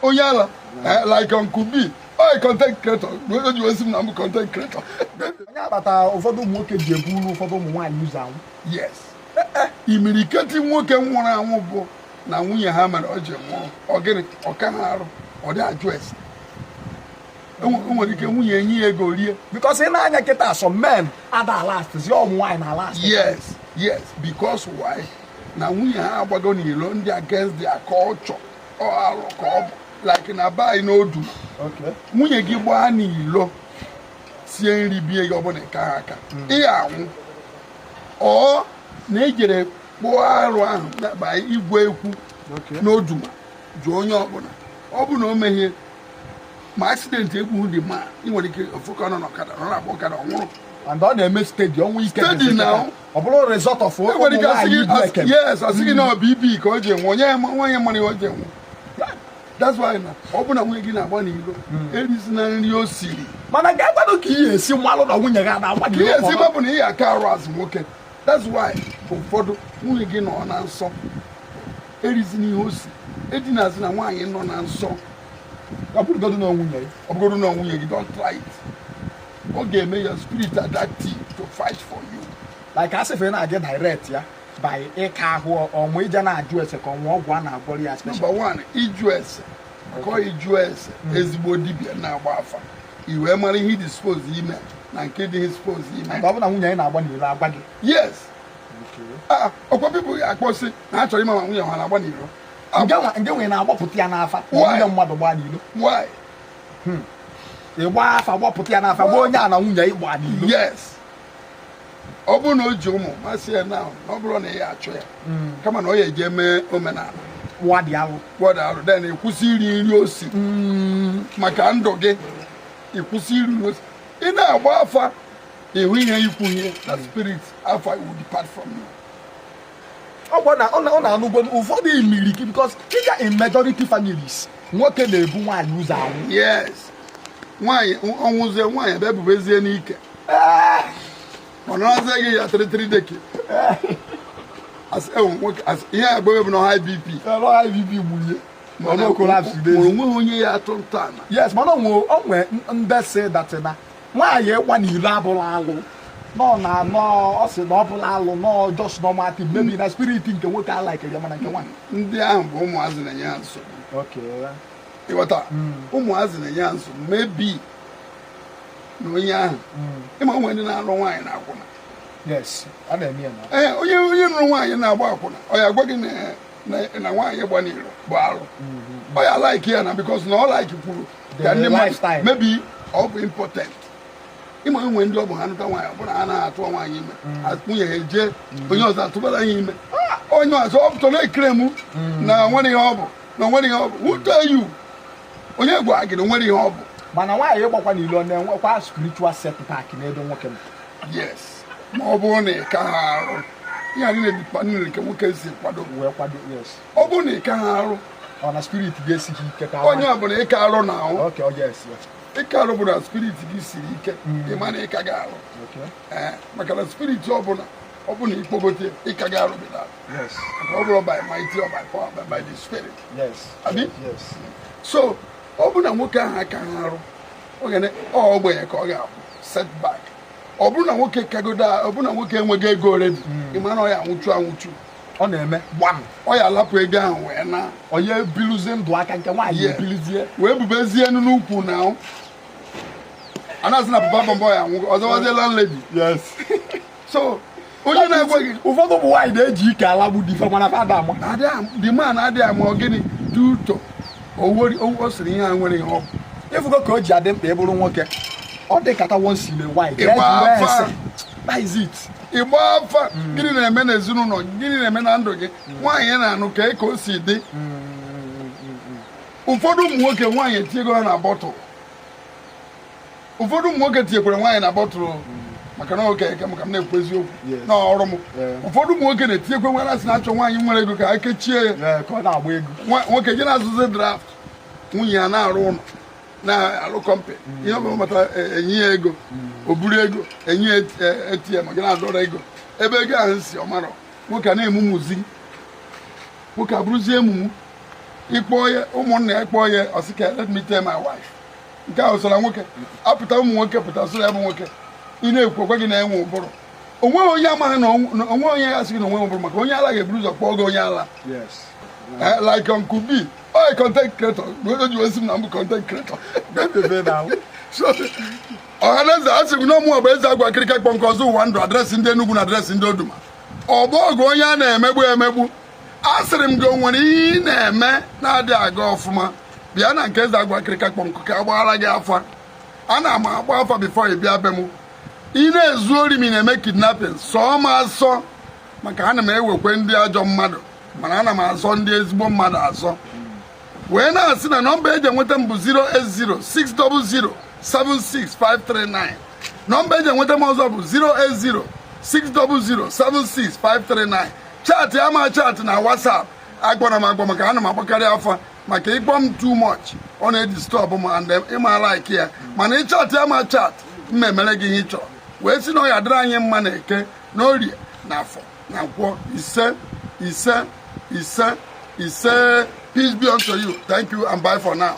Onye ala, like Uncle B, ọ content creator, o ji osi m na m bụ content creator. Onye akpata ụfọdụ ụmụ nwoke ji eburu ụfọdụ ụmụ nwaanyị ụzọ anwụ. Yes, imiriketi nwoke nwụrụ anwụ bụ na nwunye ha mere ọ ji nwụrụ. Ọ gịnị? Ọ ka ha arụ, ọ dị ajụ ese. O nwere ike nwunye enyi ya ego rie. Because ị na-anya kịta, some men ada last zi, ụmụ nwaanyị na last. Yes, because why? Na nwunye ha agbago n'ilo ndị against their culture. Ọ alụ ka ọ bụ, like na be anyị n'odu, nwunye gị gbaa n'ilo sie nri bie gị, ọbụla ka ha aka ị anwụ. Ọ na ejere kpụọ arụ ahụ ba igwe ekwu n'oduma jụọ onye ọbụla. Ọ bụ na o meghie ma accident egbughị dị, ma ị nwere ike ofuka nọ n'ọkada, nọ na-agba ọkada, ọ nwụrụ. And ọ na-eme steady, ọnwụ ike. Steady dịzi now. kịta. Ọ bụrụ result of ụmụ Enwere ike asị nwaanyị gị ibu ekem. Yes, asị gị na ọ bụ ibi ka o ji enwe onye nwanyị mara ihe o ji enwe. That's why na ọ bụ na nwunye gị na-agba n'ilo, erizina nri o siri. Mana ga-agwanụ ka ihe esi mmalụ na nwunye gị na-agba Ka ihe n'ilo. esi mabụ na ihe aka arụ azụ nwoke. That's why ụfọdụ nwunye gị nọ na nsọ, erizina ihe o si, edinazi na nwaanyị nọ na nsọ. Ọ bụrụgodu na nwunye gị. Ọ bụrụ na nwunye gị, don't try it. Ọ ga-eme your spirit adaptive to fight for you. Like asịfe na-aga direct ya by ịka ahụ ọmụ, ije na-ajụ ese ka ọnwa ọgwụ a na-agwọrọ ya special. Number one, ịjụ ese. Maka ọ ịjụ ese ezigbo dibịa na-agba afa, i wee mara ihe dispose ime na nke dị dispose ime. Ọ bụ na nwunye gị na-agba n'ilo, agwa gị. Yes. Ah, ọkwa people ga-akpọsị na ha chọrọ ịma ma nwunye ha na-agba n'iro. Nke nwe na-agbapụta ya n'afa ma Why? nwunye mmadụ gbaa n'ilo. Why? Ị gbaa afa, gbapụta ya n'afa, gba onye a na nwunye ịgba n'ilo. Yes, ọ bụrụ na o ji ụmụ masị ya na ọ bụrụ na ya achọ ya, kama na ọ ya eje mee omenala Nwa dị alụ. Gbọdọ arụ, then ịkwụsị iri nri osi maka ndụ gị. Ịkwụsị iri nri osi, ị na-agba afa, ịhụ ihe ikwu ihe na spirit afa will depart from you. Ọ bụ na ọ na-anụgo ụfọdụ imiriki, because ịga in majority families, nwoke na-ebu nwaanyị ụzọ anwụ. Yes, nwaanyị ọnwụzie, nwaanyị ebe ebubezie n'ike, ọ narazie gị ya tịrịtịrị deke. Asị ewu nwoke, asị ihe agbebe bụ na high BP. IBP gburu ya. Mana Mana collapse. ma onweghị onye ya atụ ntọala. Yes, mana onwe ndị si that na nwaanyị ịgba n'ilo abụla alụ nọ na nọ. Ọ sị na ọ bụla alụ nọ, just normal thing. Maybe na spirit nke nwoke alaikere ya, mana nke nwaanyị. Ndị ahụ bụ ụmụazị na-enye ha nsogbu. Ịghọta? Ụmụazị na-enye ha nsogbu. Maybe na onye ahụ, ịma onwe ndị na-alụ nwaanyị na akwụna. Yes, a na-eme ya na. Ee, onye nụrụ nwaanyị na-agba akwụna, ọ ya agwa gị na nwaanyị gba n'iro bụ alụ. Ọ ya like ya na because na ọ like kwuru ka The ndị mmadụ lifestyle. Maybe ọ bụ important. Ịma enwe ndị ọ bụ ha nụta nwaanyị, ọ bụrụ na ha anaghị atụ nwaanyị ime, nwunye ha eje onye ọzọ atụbara ya ime, onye ọzọ ọ pụtara ekele m na nwere ihe ọ bụ, na nwere ihe ọ bụ. Who tell you? Onye gwa gị na nwere ihe ọ bụ? Mana nwaanyị ịgbakwa n'ilo na-enwekwa spiritual setback n'ebe nwoke nọ. Yes, ma ọ bụrụ na ị ka ha arụ ihe a niile dịkwa niile nke nwoke si kwado. Wee kwado, yes. Ọ bụrụ na ị ka ha arụ, Ọ na spirit ga-esighị ike ka onye ọbụla ịka arụ na ahụ. Okay, oh yes, Ịka arụ bụ na spirit gị siri ike, ị ma na ịka gị arụ. Ee, maka na spirit ọbụla ọ bụ na ikpogote ịka gị arụ bịara. Maka ọ bụrụ by mighty or by power, but by the spirit. Abi? Yes. So ọ bụ na nwoke ahụ aka ha arụ, ọ ga na ọ ogbenye ka ọ ga-abụ setback. Ọ bụrụ na nwoke kagodo, ọ bụrụ na nwoke enweghị ego already, ị ma na ọ ya anwụchu anwụchu. Ọ na-eme gbam. Ọ ya alapụ ego ahụ wee na. Onye ebiluzie ndụ aka nke nwaanyị ebilizie. Wee bubezie enu n'ukwu na a na-asị na papa bọmbọ ya anwụ, ọzọwazie landlady. So onye na-agwa gị Ụfọdụ ụmụ nwaanyị na-eji ike alagbu di fa, mana fa ada ama. The man adịghị ama. Ọ gịnị dị ụtọ o sịrị ihe a nwere ihe ọ bụ. Ịfụgo ka o ji adị mkpa ịbụrụ nwoke, ọ dị kata once in a while Ịgba jee jụọ afa. ese. That is it. Ịgba afa, gịnị na-eme n'ezinụlọ? Gịnị na-eme na ndụ gị? Nwaanyị na-anụ ka o si dị. Ụfọdụ ụmụ nwoke, nwaanyị etinyego ha na bottle. Ụfọdụ ụmụ nwoke tinyekwara nwaanyị na bottle, maka na oke eke maka m na-ekwu eziokwu na ọrụ m. Ụfọdụ ụmụ nwoke na-etinyekwe nwa asị na-achọ nwaanyị nwere ego ka ha kechie ya. Ee, ka ọ na-agba ego. Nwoke je na-azụzi draft, nwunye ya na-arụ ụlọ, na-arụ company, ihe ọ bụla mata enye ya ego, o buru ego enye ya ATM, gị na-adọrọ ego ebe ego ahụ si ọmarọ. Nwoke a na-emumuzi, nwoke abụrụzie emumu. Ịkpọ ya, ụmụnna ya kpọọ ya, ọ sị ka, "Let me tell my wife." Nke ahụ soro nwoke apụta, ụmụ nwoke pụta soro ya bụ nwoke. Ị na-ekwu okwe gị na-enwe ụbụrụ. Onweghị onye amaghị na onwe onye ya sị gị na onwe ụbụrụ, maka onye ala ga-eburu ụzọ kpọọ gị onye ala. Like Uncle B, oh, content creator, o ji wesi m na mbụ content creator. Bebe now. So ọhaneze, a sị m na ọmụ bụ eze agwa akịrịka kpọ nke ọzọ ụwa ndụ, address ndị Enugwu na address ndị Oduma. Ọgbọ ọgụ onye a na-emegbu emegbu, a sịrị m gị, o nwere ihe ị na-eme na-adịghị aga ọfụma, bịa na nke eze agwa akịrịka kpọ nkụ ka a gbaghara gị afa. A na m agba afa before ị bịa be m. Ị na-ezu ori m, ị na-eme kidnapping, sọọ m asọ, maka ana m ewekwe ndị ajọ mmadụ, mana ana m azọ ndị ezigbo mmadụ azọ. Wee na-asị na nọmba eji enweta m bụ 08060076539. Nọmba eji enweta m ọzọ bụ 08060076539. Chat ama chat na WhatsApp, agbara m agba, maka ana m agbakarị afa, maka ịkpọ m too much, ọ na-edisturb m and ịma like ya. Mana ịchat ama chat, m emere gị ihe ị chọrọ. Wee sị na ọ ya dịrị anyị mma na Eke na Orie na Afọ na Nkwọ. Ise, ise, ise, ise. Peace be unto you. Thank you and bye for now.